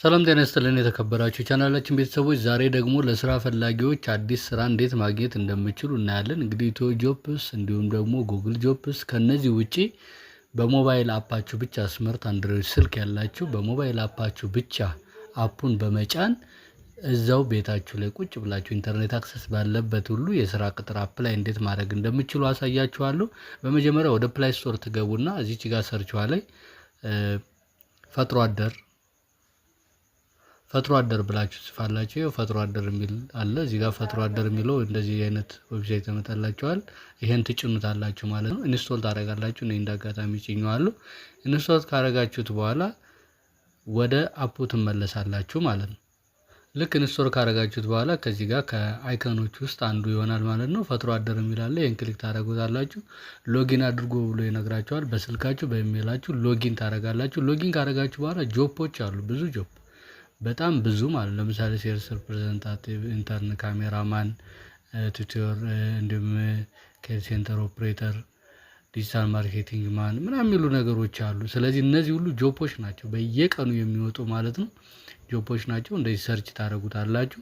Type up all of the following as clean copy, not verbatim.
ሰላም ጤና ይስጥልን የተከበራችሁ የቻናላችን ቤተሰቦች፣ ዛሬ ደግሞ ለስራ ፈላጊዎች አዲስ ስራ እንዴት ማግኘት እንደምትችሉ እናያለን። እንግዲህ ኢትዮ ጆብስ እንዲሁም ደግሞ ጉግል ጆብስ፣ ከነዚህ ውጪ በ mobile app ኣችሁ ብቻ፣ smart አንድሮይድ ስልክ ያላችሁ በ mobile app ኣችሁ ብቻ app ኡን በመጫን እዛው ቤታችሁ ላይ ቁጭ ብላችሁ ኢንተርኔት access ባለበት ሁሉ የስራ ቅጥር apply እንዴት ማድረግ እንደምትችሉ አሳያችኋለሁ። በመጀመሪያ ወደ Play Store ትገቡና እዚች ጋር search ኧ ላይ ፈጥኖ አደር ብላችሁ ጽፋላችሁ። ይኸው ፈጥኖ አደር የሚል አለ። እዚህ ጋር ፈጥኖ አደር የሚለው እንደዚህ አይነት website ያመጣላችኋል። ይሄን ትጭኑታላችሁ ማለት ነው። Install ታደርጋላችሁ። እኔ እንደ አጋጣሚ ጭኜዋለሁ። Install ካደረጋችሁት በኋላ ወደ app ኡ ትመለሳላችሁ ማለት ነው። ልክ install ካደረጋችሁት በኋላ ከዚህ ጋር ከ icon ኦች ውስጥ አንዱ ይሆናል ማለት ነው። ፈጥኖ አደር የሚል አለ። ይህን click ታደርጉታላችሁ። Login አድርጎ ብሎ ይነግራችኋል። በስልካችሁ በኢሜይላችሁ login ታደርጋላችሁ። Login ካደረጋችሁ በኋላ job ኦች አሉ፣ ብዙ job፣ በጣም ብዙ ማለት። ለምሳሌ sales representative፣ intern፣ cameraman፣ tutor፣ እንዲሁም call center operator፣ digital marketing man ምናምን የሚሉ ነገሮች አሉ። ስለዚህ እነዚህ ሁሉ job ኦች ናቸው፣ በየቀኑ የሚወጡ ማለት ነው። Job ኦች ናቸው። እንደዚህ search ታደርጉታላችሁ።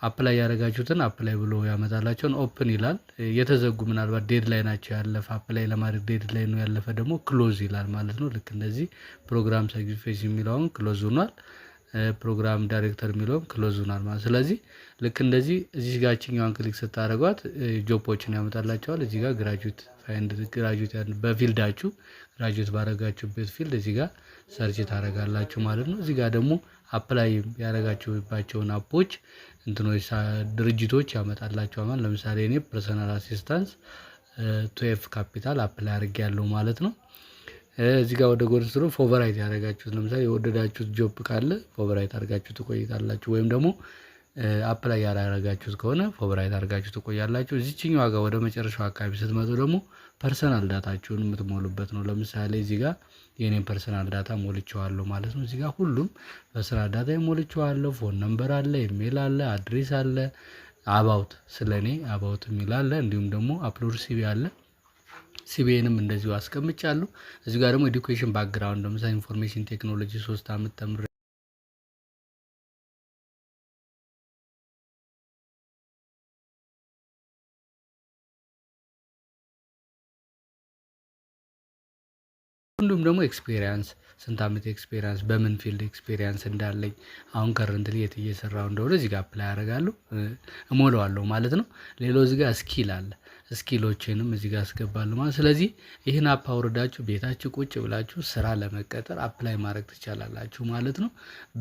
Apply ያደረጋችሁትን apply ብሎ ያመጣላችኋል። Open ይላል። የተዘጉ፣ ምናልባት deadline ኣቸው ያለፈ፣ apply ለማድረግ deadline ኑ ያለፈ ደግሞ close ይላል ማለት ነው። ልክ እንደዚህ program service የሚለውን close ሆኗል። Program director የሚለውም close ሆኗል ማለት። ስለዚህ ልክ እንደዚህ እዚህ ጋር ችኛዋን click ስታደርጓት job ኦችን ያመጣላችኋል። እዚህ ጋር graduate፣ find graduate፣ በ field ኣችሁ graduate ባረጋችሁበት field እዚህ ጋር search ታደርጋላችሁ ማለት ነው። እዚህ ጋር ደግሞ apply ያደረጋችሁባቸውን app ኦች፣ እንትኖች፣ ድርጅቶች ያመጣላችኋል ማለት። ለምሳሌ እኔ personal assistance ቱኤፍ ካፒታል apply አድርጌያለሁ ማለት ነው። እዚህ ጋር ወደ ጎን ስትሉ favorite ያደረጋችሁት፣ ለምሳሌ የወደዳችሁት job ካለ favorite አድርጋችሁ ትቆይታላችሁ፣ ወይም ደግሞ apply ያላረጋችሁት ከሆነ favorite አድርጋችሁ ትቆያላችሁ። እዚችኛዋ ጋር ወደ መጨረሻው አካባቢ ስትመጡ ደግሞ personal data ኣችሁን የምትሞሉበት ነው። ለምሳሌ እዚህ ጋር የኔን personal data ሞልቼዋለሁ ማለት ነው። እዚህ ጋር ሁሉም personal data ሞልቼዋለሁ። Phone number አለ፣ ኢሜል አለ፣ address አለ፣ about፣ ስለ እኔ about የሚል አለ፣ እንዲሁም ደግሞ upload CV አለ። CV ዬንም እንደዚሁ አስቀምጫለሁ። እዚህ ጋር ደግሞ education background፣ ለምሳሌ information technology 3 ዓመት ተምሬ እንዲሁም ደግሞ experience፣ ስንት ዓመት experience፣ በምን field experience እንዳለኝ፣ አሁን currently የት እየሰራሁ እንደሆነ እዚህ ጋር apply አደርጋለሁ፣ እሞላዋለሁ ማለት ነው። ሌላው እዚህ ጋር skill አለ፣ skill ኦችንም እዚህ ጋር አስገባለሁ ማለት። ስለዚህ ይህን app አውርዳችሁ ቤታችሁ ቁጭ ብላችሁ ስራ ለመቀጠር apply ማድረግ ትችላላችሁ ማለት ነው።